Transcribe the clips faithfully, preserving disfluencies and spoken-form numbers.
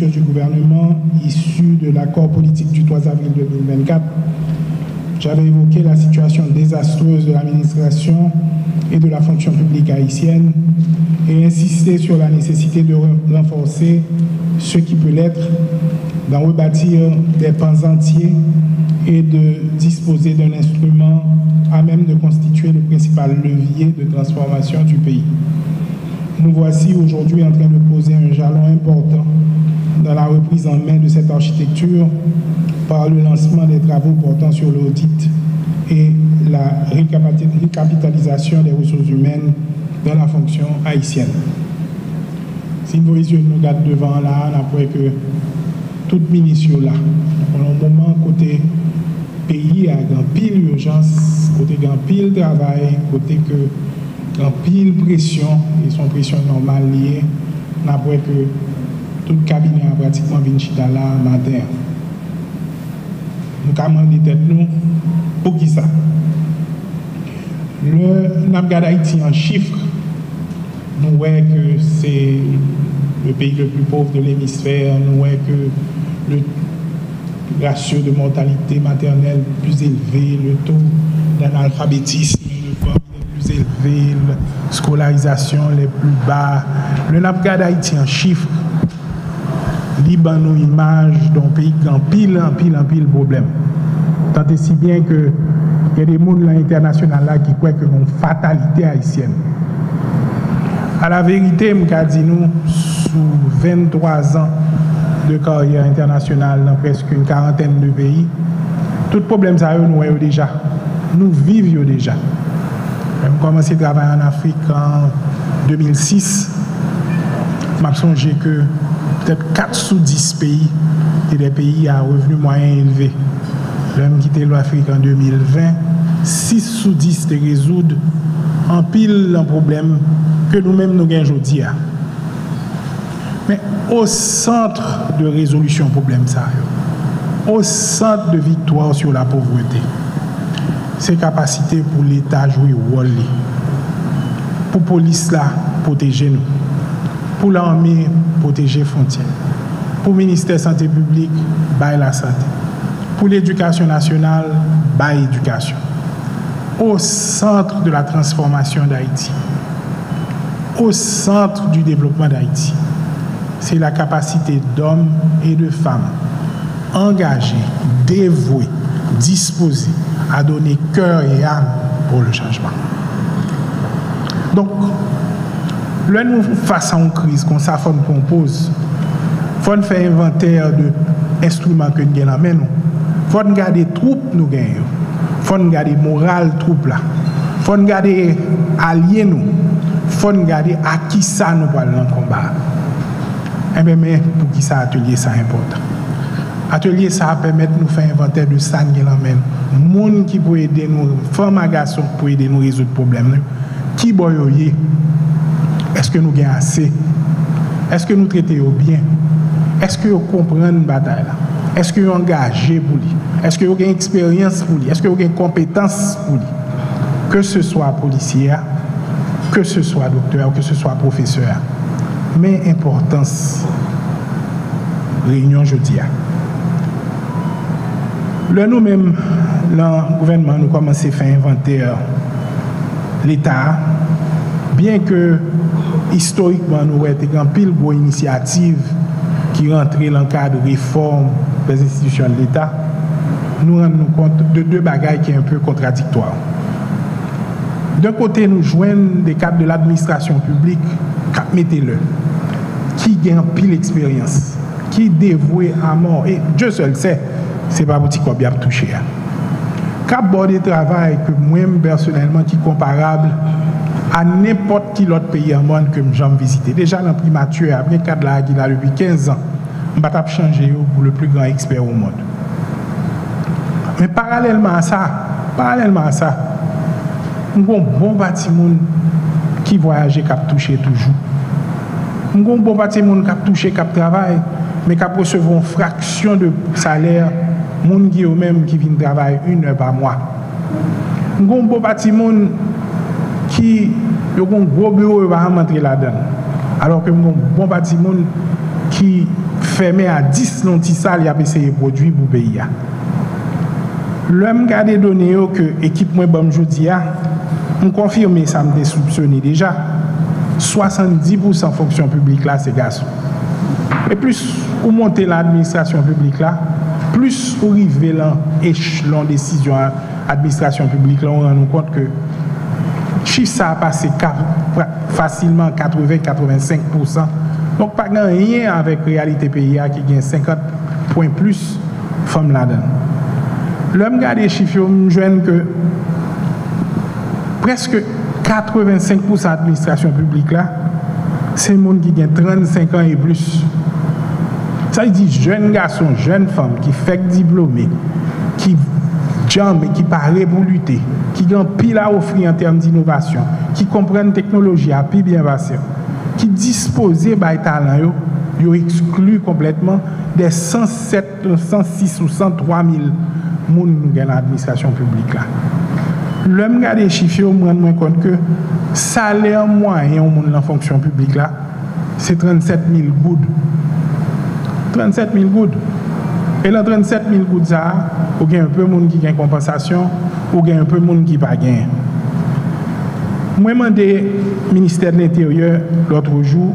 du gouvernement issu de l'accord politique du trois avril deux mille vingt-quatre, j'avais évoqué la situation désastreuse de l'administration et de la fonction publique haïtienne et insisté sur la nécessité de re- renforcer ce qui peut l'être, d'en rebâtir des pans entiers et de disposer d'un instrument à même de constituer le principal levier de transformation du pays. Nous voici aujourd'hui en train de poser un jalon important dans la reprise en main de cette architecture par le lancement des travaux portant sur l'audit et la récapitalisation des ressources humaines dans la fonction haïtienne. Si n voye zye nou gade devan an la a, n ap wè ke tout minis yo la. Nan yon moman kote peyi a gen anpil ijans, kote gen anpil travay, kote ke gen anpil presyon, e se yon presyon nòmal li ye, n ap wè ke tout kabinè a pratikman vin chita la maten an. Nou ka mande tèt nou, poukisa? Lè n ap gade Ayiti an chif, nou wè ke se le pays le plus pauvre de l'hémisphère, nou wè ke le ratio de mortalité maternelle plus élevé, le taux d'analphabétisme, le taux les plus élevés, la scolarisation les plus bas. Lè n ap gade Ayiti an chif, li ban nou imaj de yon peyi ki gen anpil, anpil, anpil pwoblèm. Tant et si bien ke gen de moun nan entènasyonal la ki kwè ke yon fatalite ayisyèn. A la verite, m ka di nou, sou venntwa zan de karyè entènasyonal nan prèske yon karantèn de peyi, tout pwoblèm sa yo, nou wè yo deja. Nou viv yo deja. Lè m kòmanse travay ann Afrik an de mil sis, m ap sonje ke petèt kat sou dis peyi te de peyi a revni mwayen elve. Lè m kite Lafrik an de mil ven, sis sou dis te rezoud anpil nan pwoblèm ke nou menm nou gen jodi a. Men, au centre de rézolition pwoblèm sa yo, au centre de victoire sur la pauvreté, se kapasite pou Leta jwe wòl li. Pou polis la pwoteje nou. Pou lame pwoteje fwontyè. Pou ministè sante piblik bay lasante. Pou ledikasyon nasyonal bay edikasyon. Au centre de la transformation d'Haïti, au centre du développement d'Haïti, c'est la capacité d'hommes et de femmes engagés, dévoués, disposés à donner cœur et âme pour le changement. Donk, lè nou fas a yon kriz konsa, fò n pran yon poz. Fò n fè envantè de enstriman ke n gen nan men nou. Fò n gade twoup nou gen yo. Fò n gade moral twoup la. Fò n gade alye nou. Fò n gade a kisa nou pral nan konba a. Enben, men poukisa atelye sa a enpòtan. Atelye sa a pèmèt nou fè envantè de sa n gen nan men nou. Moun ki pou ede nou, fanm a gason ki pou ede nou rezoud pwoblèm nou, kibò yo ye? Èske nou gen ase? Èske nou trete yo byen? Èske yo konprann batay la? Èske yo angaje pou li? Èske yo gen eksperyans pou li? Èske yo gen konpetans pou li? Ke se swa polisye a, ke se swa doktè a, ke se swa pwofesè a. Men enpòtans reyinyon jodi a. Lè nou menm, nan gouvènman, nou kòmanse fè envantè Leta a, byen ke istorikman nou wè te gen anpil gwo inisyativ ki rantre nan kad refòm des institutions de l'État, nou rann nou kont de de bagay ki un peu kontradiktwa. D'un kote, nou jwenn de kad de ladministrasyon piblik k ap mete lè, ki gen anpil eksperyans, ki devwe a mò, e Dieu seul sait, se pa pou ti kòb y ap touche a. K ap ba w de travay ke mwen, m pèsonèlman, ki konparab a nenpòt ki lòt peyi an mòn ke m janm vizite. Deja nan primati a, gen kad la a ki la depi kenz an. M pa t ap chanje yo pou le plus grand expert au monde. Men paralèlman a sa, paralèlman a sa, m gen yon bon pati moun ki vwayaje k ap touche toujou. M gen yon bon pati moun k ap touche, k ap travay, men k ap resevwa yon fraksyon de salè moun ki yo menm ki vin travay une heure par mois. M gen yon bon pati moun ki yo gen yon gwo biwo, yo pa janm antre ladan l. Alò ke m gen yon bon pati moun ki fèmen a dis nan ti sal y ap eseye pwodui pou peyi a. Lè m gade done yo ke ekip mwen ban m jodi a, m konfime sa m te soupsone deja, swasanndis pousan fonksyon piblik la se gason. E plis ou monte nan administrasyon piblik la, plis ou rive nan echelon desizyon administrasyon piblik la, ou rann ou kont ke chif sa a pase ka, pra- fasilman katreven, katrevensenk pousan. Donk, pa gen anyen avèk reyalite peyi a ki gen senkant pwen plis fanm ladan l. Lè m gade chif yo, m jwenn ke prèske katrevensenk pousan administrasyon piblik la, se moun ki gen trannsenk an e plis. Sa vle di jèn gason, jèn fanm ki fèk diplome, ki djanm e ki pare pou lite, ki gen anpil a ofri an tèm inovasyon, ki konprann teknoloji a pi byen pase m, ki dispoze bay talan yo, yo ekskli konplètman de san sèt, san sis ou san twa mil moun nou gen nan administrasyon piblik la. Lè m gade chif yo, m rann mwen kont ke salè mwayen yon moun nan fonksyon piblik la, se trannsèt mil goud. Trannsèt mil goud. E nan trannsèt mil goud sa a, ou gen enpe moun ki gen konpansasyon, ou gen enpe moun ki pa genyen. Mwen mande Ministè de Lenteryè lòt jou,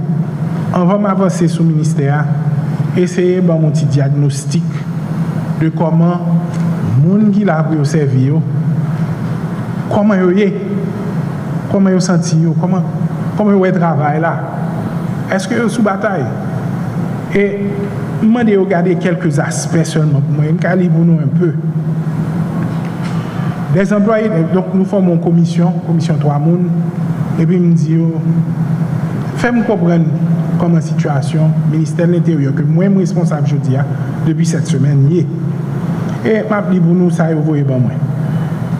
anvan m avanse sou ministè a, eseye ban m yon ti dyagnostik de kòman moun ki la pou yo sèvi yo, kòman yo ye, kòman yo santi yo, kòman, kòman yo wè travay la. Èske yo sou batay? E m mande yo gade kèlke aspè sèlman pou mwen. M ka li pou nou enpe. Dèzanplwaye, donk nou fòme yon komisyon, komisyon twa moun, epi m di yo, fè m konprann kòman sitiyasyon Ministè de Lenteryè ke mwen m responsab jodi a, depi sèt semèn, ye. E m ap li pou nou sa yo voye ban mwen.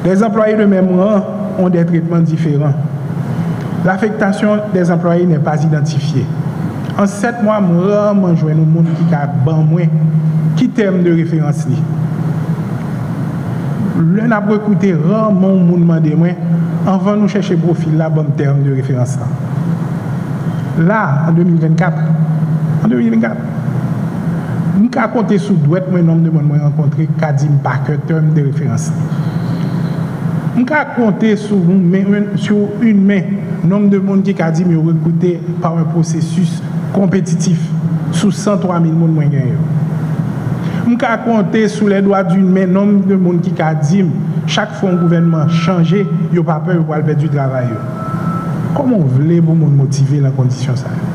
Des employés de même rang ont des traitements différents. L'affectation des employés n'est pas identifiée. An sèt mwa, m raman jwenn yon moun ki ka ban mwen ki tèm de referans li. Lè n ap rekrite, raman yon moun mande mwen, anvan nou chèche pwofil la, ban m tèm de referans lan. La, an de mil vennkat, an de mil vennkat, m ka konte sou dwèt mwen nonb de moun mwen rankontre k ka di m pa kè tèm de referans li. M ka konte sou yon men, sou yon men, nonb de moun ki ka di m yo rekrite pa yon pwosesis konpetitif sou san twa mil moun mwen genyen yo. M ka konte sou les doigts d'une main nonb de moun ki ka di m, chak fwa yon gouvènman chanje, yo pa pè yo pral pèdi travay yo. Kòman w vle pou moun motive nan kondisyon sa yo?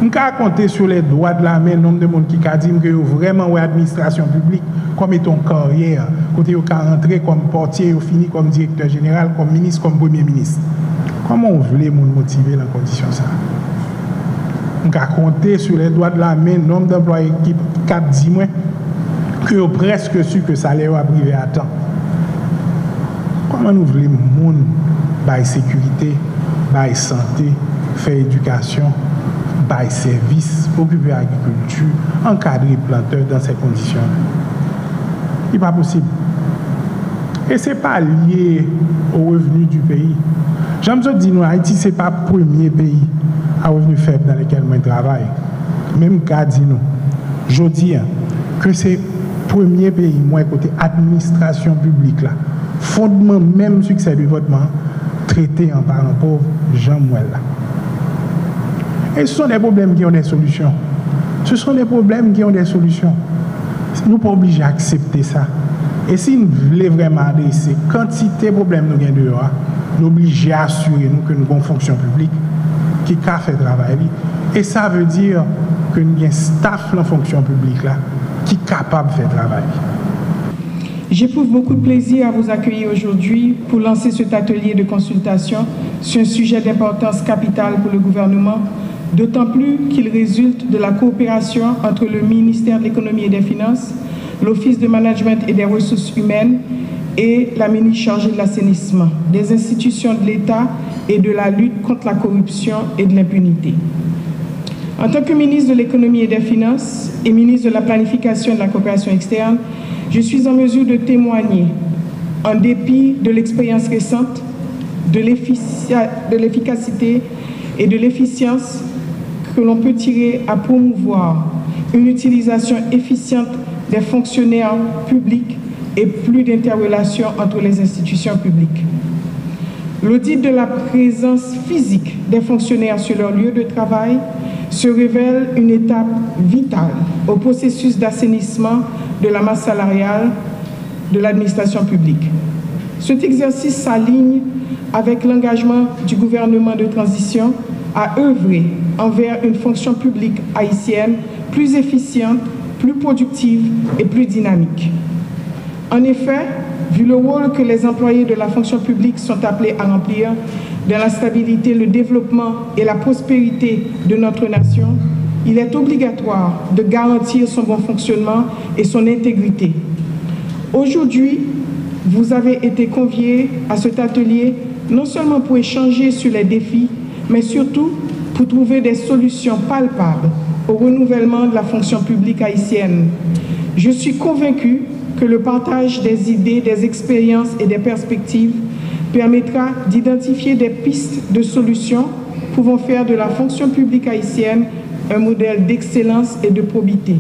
M ka konte sou les doigts de la main nonb de moun ki ka di m ke yo vrèman wè administrasyon piblik kòm etan yon karyè, kote yo ka antre kòm pòtye, yo fini kòm direktè jeneral, kòm minis, kòm premye minis. Kòman w vle moun motive nan kondisyon sa a? M ka konte sou les doigts de la main nonb de anplwaye ki k ap di mwen ke yo prèske si ke salè yo ap rive a tan. Kòman nou vle moun bay sekirite, bay sante, fè edikasyon, bay sèvis, okipe agrikilti, ankadre plantè dans ces conditions? Li pa posib. E se pa lye au revenu du pays. Jan m sot di nou, Ayiti se pa premye peyi a revenu faible dans lequel mwen travay. Men m ka di nou, jodi a, ke se premye peyi m wè kote administrasyon piblik la, fondman menm siksè devlopman an, trete an paran pòv jan m wè l la. Et ce sont des problèmes qui ont des solutions. Ce sont des problèmes qui ont des solutions. Nou pa oblije aksepte sa. E si n vle vrèman adrese kantite pwoblèm nou gen deyò a, nou oblije asire nou ke nou gen yon fonksyon piblik ki ka fè travay li. E sa vle di ke n gen staff nan fonksyon piblik la ki kapab fè travay li. J'éprouve beaucoup de plaisir à vous accueillir aujourd'hui pour lancer cet atelier de consultation sur un sujet d'importance capitale pour le gouvernement, d'autant plus qu'il résulte de la coopération entre le ministère de l'Économie et des Finances, l'Office de Management et des Ressources Humaines et la ministre chargée de l'Assainissement, des institutions de l'État et de la lutte contre la corruption et de l'impunité. En tant que ministre de l'Économie et des Finances et ministre de la Planification et de la Coopération externe, je suis en mesure de témoigner, en dépit de l'expérience récente, de l'efficia- de l'efficacité et de l'efficience que l'on peut tirer à promouvoir une utilisation efficiente des fonctionnaires publics et plus d'interrelations entre les institutions publiques. L'audit de la présence physique des fonctionnaires sur leur lieu de travail se révèle une étape vitale au processus d'assainissement de la masse salariale de l'administration publique. Cet exercice s'aligne avec l'engagement du gouvernement de transition à œuvrer envers une fonction publique haïtienne plus efficiente, plus productive et plus dynamique. En effet, vu le rôle que les employés de la fonction publique sont appelés à remplir dans la stabilité, le développement et la prospérité de notre nation, il est obligatoire de garantir son bon fonctionnement et son intégrité. Aujourd'hui, vous avez été conviés à cet atelier non seulement pour échanger sur les défis, mais surtout pour trouver des solutions palpables au renouvellement de la fonction publique haïtienne. Je suis convaincu que le partage des idées, des expériences et des perspectives permettra d'identifier des pistes de solutions pouvant faire de la fonction publique haïtienne un modèle d'excellence et de probité.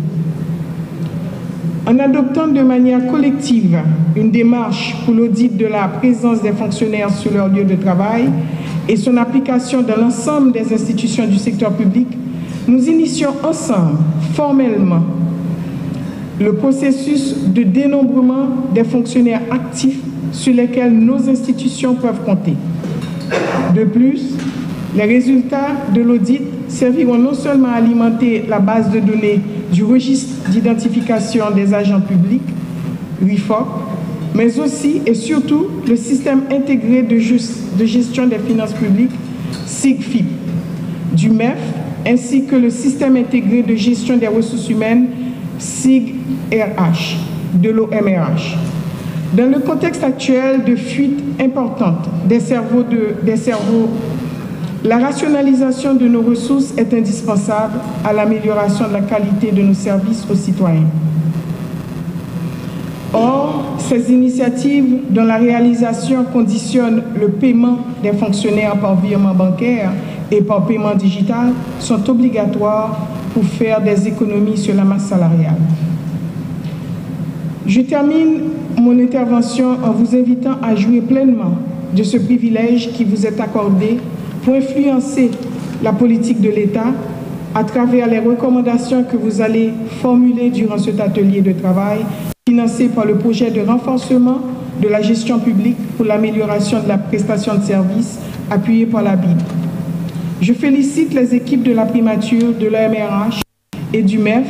En adoptant de manière collective une démarche pour l'audit de la présence des fonctionnaires sur leur lieu de travail et son application dans l'ensemble des institutions du secteur public, nous initions ensemble, formellement, le processus de dénombrement des fonctionnaires actifs sur lesquels nos institutions peuvent compter. De plus, les résultats de l'audit serviront non seulement à alimenter la base de données du registre d'identification des agents publics, RIFOP, mais aussi et surtout le système intégré de, de gestion des finances publiques, SIGFIP, du MEF, ainsi que le système intégré de gestion des ressources humaines, SIG-R H, de l'O M R H. Dans le contexte actuel de fuite importante des cerveaux, de, des cerveaux, la rationalisation de nos ressources est indispensable à l'amélioration de la qualité de nos services aux citoyens. Or, ces initiatives dont la réalisation conditionne le paiement des fonctionnaires par virement bancaire et par paiement digital sont obligatoires pour faire des économies sur la masse salariale. Je termine mon intervention en vous invitant à jouir pleinement de ce privilège qui vous est accordé pour influencer la politique de l'État à travers les recommandations que vous allez formuler durant cet atelier de travail financé par le projet de renforcement de la gestion publique pour l'amélioration de la prestation de services appuyé par la Bible. Je félicite les équipes de la primature, de l'O M R H et du MEF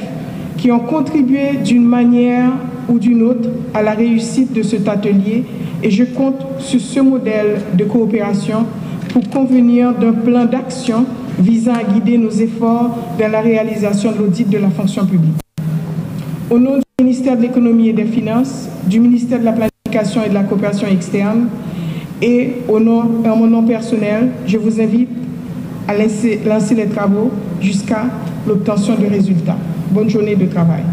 qui ont contribué d'une manière ou d'une autre à la réussite de cet atelier et je compte sur ce modèle de coopération pour convenir d'un plan d'action visant à guider nos efforts dans la réalisation de l'audit de la fonction publique. Au nom du ministère de l'Économie et des Finances, du ministère de la Planification et de la Coopération externe et au nom, en mon nom personnel, je vous invite à lancer, lancer les travaux jusqu'à l'obtention de résultats. Bonne journée de travail.